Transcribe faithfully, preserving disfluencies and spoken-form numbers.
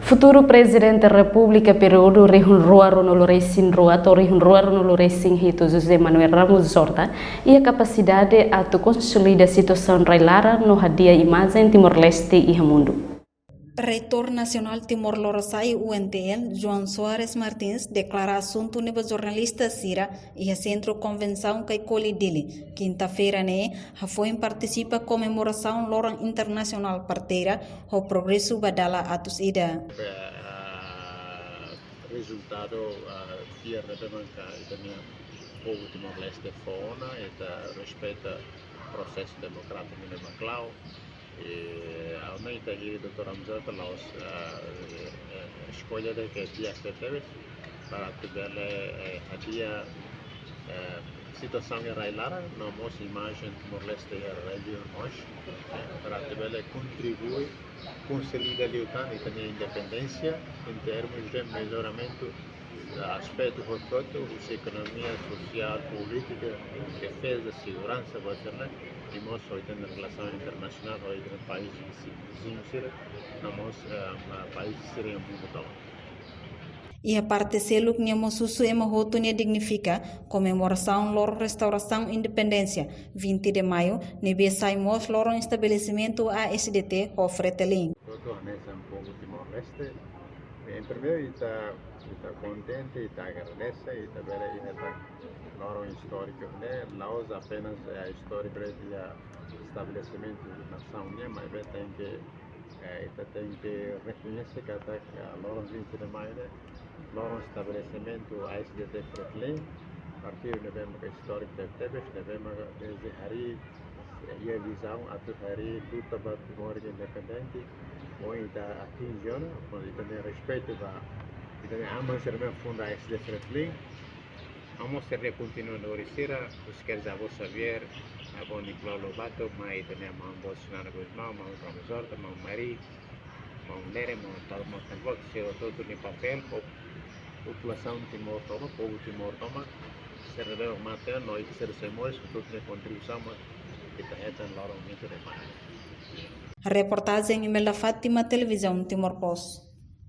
Futuru Prezidente Repúblika períodu rihun rua ruanulu resin rua to'o rihun rua ruanulu resin hitu, José Manuel Ramos Horta, iha kapasidade atu konsolida situasaun rai-laran no hadi'a imajen Timor-Leste iha mundu. Reitór Nasionál Timor Lorosa'e, U N T L, João Soares Martins, deklara asuntu ne'e ba jornalista sira iha Sentru Konvensaun Caicoli, Dili, kinta-feira ne'e, hafoin partisipa komemorasaun Loron Internasionál Parteira ho Progresu ba dala atus ida. Eh, rezultadu, eh, fiar ne'ebé maka ita-nia povu Timor-Leste fó ona, ita respeita prosesu demokrátiku ne'ebé mak la'o. I, ha'u hanoin katak doutór Ramos Horta la'ós, eh, eh, eskolla ida ke di'ak tebes para atu bele, eh, hadi'a, eh, situasaun iha rai-laran, no mós imajen Timor-Leste iha rejiaun mós, eh, para atu bele kontribui, konsolida liután ita-nia independénsia, em termos de melhoramentu aspetu hotu-hotu, husi ekonomia, sosiál, polítika, defeza, seguransa, ba sira-ne'e, i mós ho ita-nia relasaun internasionál, ho ita-nia país vizi-, viziñu sira, no mós, eh, país sira iha mundu tomak. Iha parte seluk nia mós husu ema hotu nia dignifika komemorasaun Loron Restaurasaun Independénsia, vinte de Maio, ne'ebé sai mós loron estabelesimentu A S D T ho Fretilin. Hotu hanesan povu Timor-Leste, em primeiru, ita, ita kontente, ita agradese, ita bele iha tan loron istóriku ne'e, la'ós apenas, eh, istóriku de estabelesimentu nasaun nian, maibé tenke, eh, ita tenke rekoñese katak, eh, loron vinte de Maio ne'e, loron estabelesimentu A S D T Fretilin, partidu ne'ebé maka istóriku tebetebes, ne'ebé maka dezde harii, iha vizaun atu harii luta ba Timor independente, ohin ita atinje ona, ho ita-nia respeitu ba ita-nia aman sira ne'ebé funda A S D Fretilin. Aman sira kontinuadór sira, husi kedas avó Xavier, avó Nicolau Lobato, mai ita-nia maun boot Xanana Gusmão, maun Ramos Horta, maun Mari, maun Lere, maun Tau, maun Tanbot, sira hotu-hotu nia papél, po-, populasaun Timor tomak, povu Timor tomak, sira ne'ebé mate, no ita sira sai moris, hotu-hotu nia kontribuisaun mak ita hetan loron vinte de Maio. Reportajen Imelda Fátima, Televizaun Timor Post.